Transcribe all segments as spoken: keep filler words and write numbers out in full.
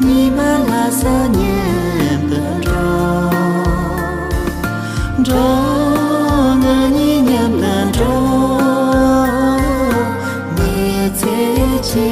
ཉི་མ་ལྷ་ས་མཉམ་དུ་འགྲོ། འགྲོ། ང་གཉིས་མཉམ་དུ་འགྲོ། མི་ཚེ་ཆེ།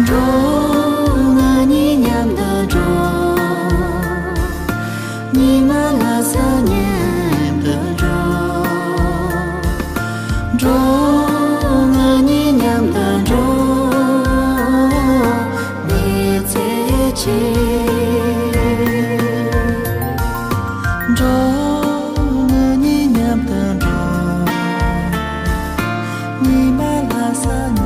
འགྲོ། ང་གཉིས་མཉམ་དུ་འགྲོ། ཉི་མ་ལྷ་ས་མཉམ་དུ་འགྲོ། འགྲོ། ང་གཉིས་མཉམ་དུ་འགྲོ། མི་ཚེ་ཆེ། འགྲོ། ང་གཉིས་མཉམ་དུ་འགྲོ། ཉི་མ་ལྷ་ས་མཉམ་